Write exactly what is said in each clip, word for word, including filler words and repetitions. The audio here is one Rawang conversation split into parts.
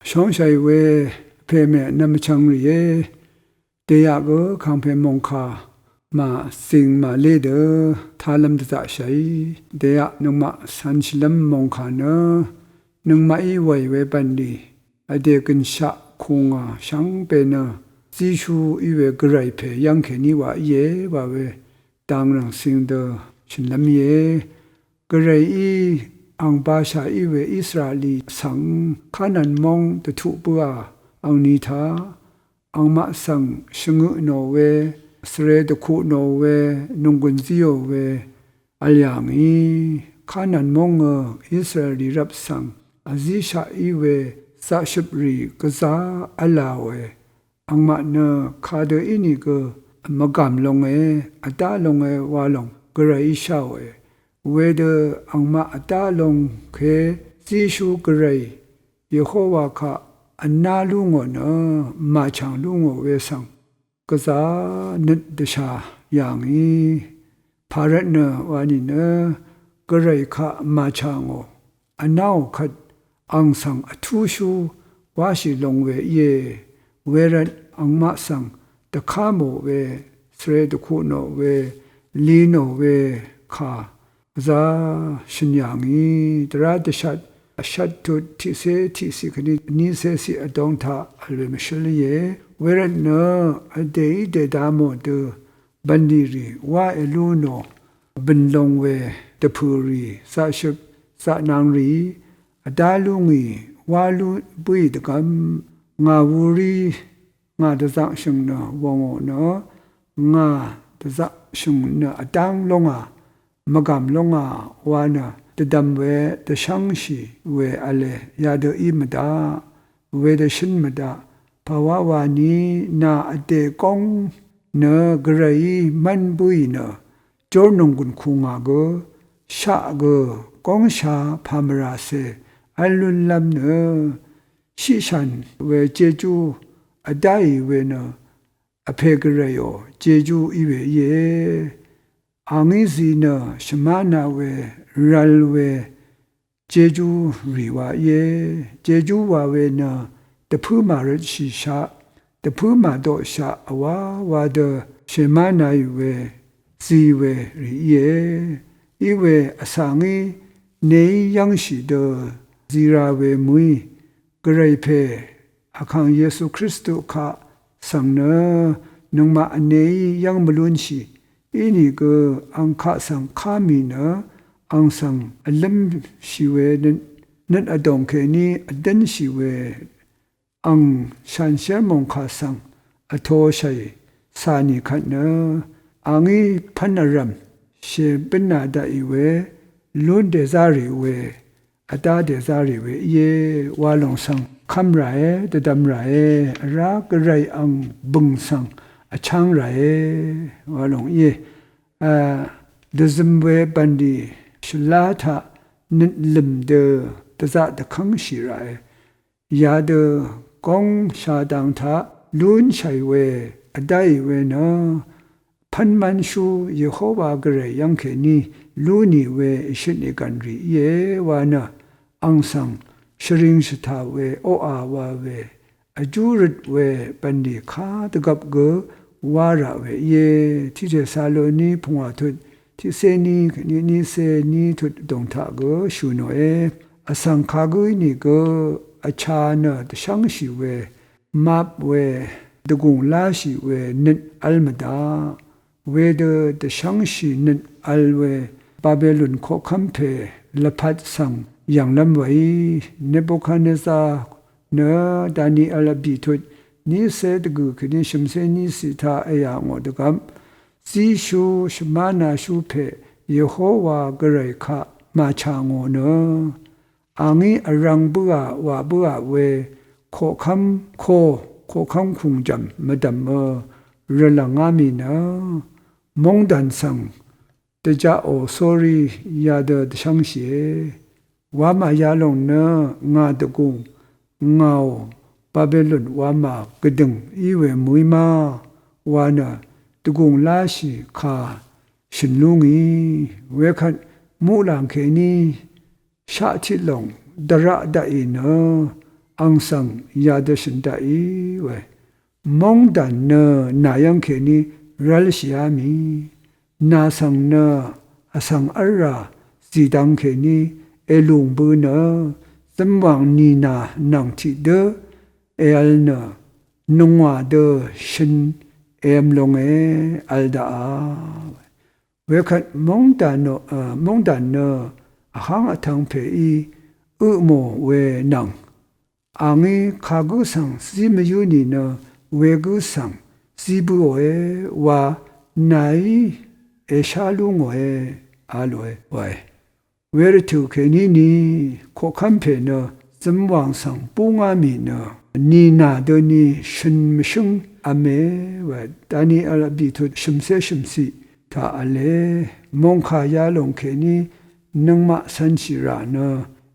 shóngshàì we pèmè nvm vchvng rìé. Dèyaq gø kàngpè mòngkà màzìng màlé dø talvm dvzaqshàí. Dèyaq nøngmaq cv̄n shvlv́m mòngkà nø nøngmaqí wàì we bv̀nlì vdè gø̀nshaq kùngà shvngbe nø zíshú í we gvray pè yv́ng kèní wa íe wa we dang rv̀ng cing dø shø̀nlv́m íe. Gvrayí ang bashà í we Israeli svng Kanan móng dvtuq bǿà angni taq angmaq svng shvngø tnò we, svre dvkuq tnò we, nònggùn zíò we vl yà ngì. Kanan móngø Israeli rvp svng vzíshaq í we zaqshøprì gvzá v̄lāòe. Angmaq nø kadø ínìgø mvgàm longe, vdá longe wa lòng gvray í sháòe. Wedø angmaq vdá long ke zíshú gvray Yehowa kaq vná lú ngò nø màchàng lú ngò we svng gvzá nøt dvshà yà ngì. Pàrvt nø wa nìnø gvray kaq màchà ngò vnáò kvt ang svng vtúshú wáshì long we íe. Wervt angmaq svng dvká mò we, svre dvkuq tnò we, li tnò we kà gvzá shø̀n yà ngì. Dvrá dvshat vshat tut tiqcé tiqciq kèní vnícé ciq vdóng taq vl we mvshǿl íe. Wervt nø vdèí dèda mò dø bv̀nlì rì wá èlú nò bø̀n long we dvpø̀ rì zaqshøp zaqnang rì vdá lú ngì wá lú bǿì dvgvm ngà wurí ngà dvzaqshø̀ng nø wv̀ngò nø ngà dvzaqshø̀ng nø vdáng lóngà mvgàm lóngà wa nø dvdv̀m we dvshv́ngshì we v̄le yadø í mvdaq wedø shǿn mvdaq. Pàwá wani nà vdè góng nø gvrayí mv́n bǿì nø jórnònggùn kùngà gø shaq gø góngsha pàmvràcè v́l lúnlv́m nø shiqshàn we jejú vdáì we nø vpè gvrayò jejú í we íe. Angí zi nø shvmána we rvl we jejú rì wa íe. Jejú wa we nø dvpǿ màrøtshìshaq dvpǿ màdoqshaq vwá wa dø shèmánaì we zi we rì íe. Iwe vsa ngí neí yv́ngshì dø zira we mø̀í gvray pè vkàng Yesu Kristu kaq svng nø nøngmaq vneí yv́ng mvlúnshì. Inìgø ang kaq svng ká mì nø ang svng vlǿmshì we nøt, nøt vdòng kèní vdǿnshì we ang shanshér mòngkà svng vtōshàì cà nì kvt nø angí pv́n vrv̀m shèbǿnā daqì we lún dèzá rì we vdá dèzá rì we íe wa lòng svng kv́m ràe, dvdvm ràe, vrá gvray ang bø̀ng svng vcháng ràe wa lòng íe. A, dvzøm we bv̀nlì shvlá taq nøt lø̀m dø dvzaq dvkv́ngshì ràe. Yadø góngsha dang taq lúnshàì we vdáì we nø pv́n mv́nshú Yehowa gvray yv́ng kèní lú nì we ìshøt nìgv̀n rì íe wa nø ang svng shvring shvtà we oqà wa we vjú røt we bv̀nlì kadvgvp gø wá rà we íe. Tiq Tesaloni pungwà tut tiqcé ní kèní nícé ní tut dòng taq gø shø̀ nòe. Vsvng kagǿí nìgø vcha nø dvshv́ngshì we map we dvgùng láshì we nøt v́l mvdaq. Wedø dvshv́ngshì nøt vl we Babelon koqkv́m pè lvpat svng yv̀nglv́m weí Nebukadnezar nø Daniel vbì tut nícé dvgø̀ kèní shø̀mcé nícì taq èyà ngò dvgvp zíshú shvmánashú pè Yehowa gvray kaq màchà ngò nø angí vrvng bǿà wà bǿà we koqkv́m ko koqkv́m kùngjv̀m mvdv̀mø rvlv̀ngá mì nø móngdàn svng dvjaqò sórí yadø dvshv́ngshìe. Wamà yalòng nø ngà dvgùng ngàò Babelon wamà gvdø̀ng í we mø̀í ma wa nø dvgùng láshì kà shø̀n lú ngì. Wekvt muqlàng kèní shaq tiq lòng dvraq daqì nø àng svng yadø shø̀n daqì we. Móngdàn nø nà yv́ng kèní rv́lshìá mì. Nà svng nø vsvng v́lrà zìdvng kèní èlùng bø nø zømwàng nìnà nvng tiqdǿ èvl nø nungwà dø shøn èvm longe vl daqà. Wekvt móngdàn nø, móngdàn nø vháng vtvng pèí øpmò we nvng àngí kagǿ svng zí mvyǿ nìnø wegǿ svng zí bǿòe wa nàí èshá lú ngòe a lòe wae. Wervtø̀ kèní ni koqkv́m pè nø zømwàng svng búngá mì nø nìnà døni shøn mvshǿng v̄me wa Daniel vbìtut shø̀mcé shø̀mciq taq v̄le. Mòngkà yalòng kèní nøngmaq cv̄nshì rà nø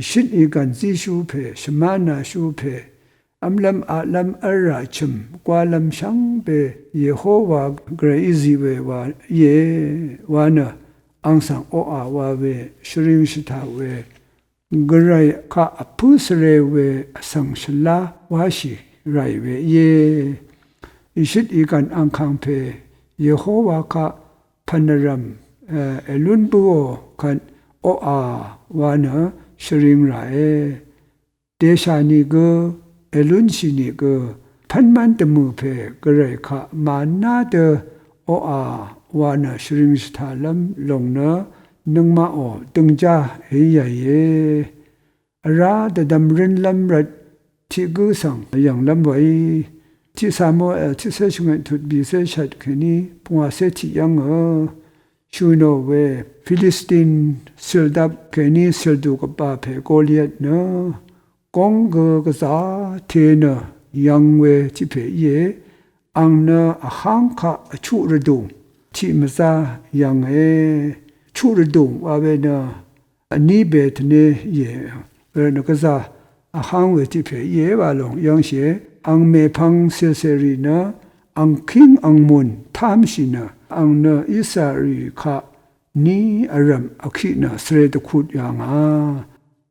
ìshøt ìgv̀n zíshú pè, shvmánashú pè, v́mlv́m aqlv́m v́lrà chø̀m gwálv́m shvngbe Yehowa Gvrayí zi we wa íe wa nø àng svng oqà wa we shvring shvtaq we Gvray kaq vpǿ svre we vsvng shvlá wáshì ràì we íe. Ìshøt ìgv̀n angkàng pè Yehowa kaq pv̀n vrv̀m èlún bǿò kvt oqà wa nø shvring ràe. Dèshà nìgø èlúnshì nìgø pv́nmv́n dvmø̀ pè Gvray kaq màná dø oqà wa nø shvring shvtaqlv́m lòng nø nøngmaqò døngjá èíàìe. Vrá dvdvm rǿnlv́m rvt tiq gǿ svng yv̀nglv́m wèí. Tiq Samuel tiqcé shvngøt tut bìcé shvt kèní pungwàcé tiq yv́ngø shø̀ nò we Filistin cìldap kèní cìldù gvbà pè Goliat nø góng gø gvzà te nø yvng we tiq pè íe. Àng nø vháng kaq vchuq rvdùng tiq mvzá yv̀nge. Chuq rvdùng wa we nø vní be tvné íe. Wervtnø gvzà vháng we tiq pè íe wa lòng yv́ngshìe. Àng mèpvng cìlcèrì nø àng kíng àng mùn támshì nø àng nø Israelrì kaq ní vrv̀m vkiq nø svre dvkut yà ngà.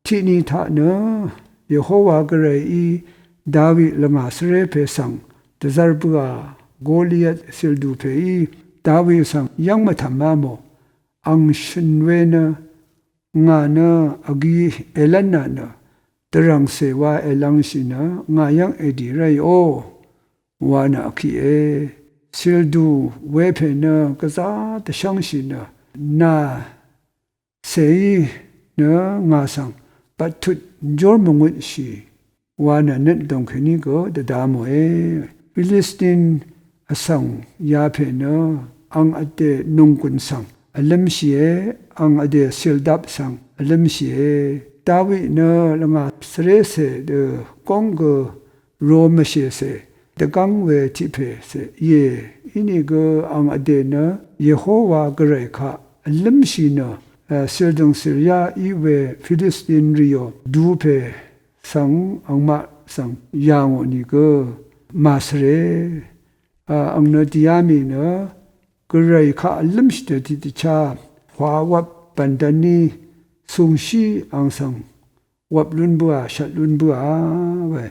Tiqni taq nø Yehowa Gvrayí Dawi lvngà svre pè svng dvzvr bøà Goliat cìldù pèí Dawi svng yv́ng mvtv̀má mò. Àng shø̀n we nø ngà nø vgi èlv́nà nø dvrv̀ngcè wa èlv̄ngshì nø ngà yv́ng èdì ráìó wa nø vkiqe. Cìldù wepè nø gvzá dvshv́ngshì nø nà cèí nø ngà svng bvttut njúr mvngutshì wa nø nøt dòng kèní gø dvda mòe. Filistin vsvng yapè nø àng vdè nònggùn svng vlǿmshìe, àng vdè cìldap svng vlǿmshìe. Dawi nø lvngà svrecè dø góng gø ro mvshècè dvgv́ng we tiq pècè íe. Inìgø àng vdè nø Yehowa Gvray kaq vlǿmshì nø cìldø̀ng cìryá í we Filistin rìò dupè svng angmaq svng yà ngò nìgø màsvre. Àng nø dìá mì nø Gvray kaq vlǿmshì dø tiqdvchá hwa wvp bv̀ndvní cùngshí àng svng wvp lún bǿà shvt lún bǿà we.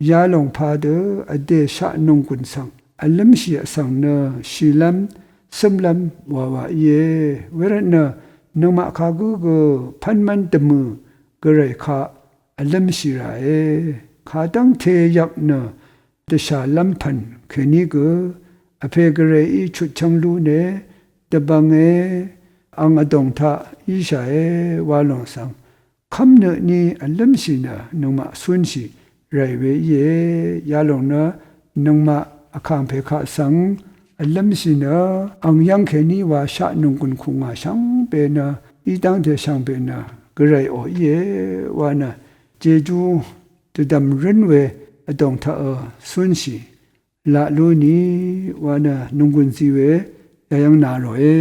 Yalòng padø vdè shaq nònggùn svng vlǿmshì vsvng nø shìlv́m cǿmlv́m wàwà íe. Wervtnø nøngmaq kagǿ gø pv́nmv́n dvmø̀ Gvray kaq vlǿmshì ràe. Kadv́ngte yvk nø dvshàlv́m pv̀n kèní gø vpè Gvrayí chutchv́ng lúne dvbvnge àng vdòng taq íshàe wa lòng svng kv́mnøtní vlǿmshì nø nøngmaq cúnshì ràì we íe. Yalòng nø nøngmaq vkàngpè kaq svng vlǿmshì nø àng yv́ng kèní wa shaq nònggùn kù ngà shvngbe nø í dv́ngte shvngbe nø Gvrayò íe wa nø jejú dvdv̀m rǿn we vdòng taqø cúnshì laq lú ni wa nø nònggùn zi we yayv́ng na ròe.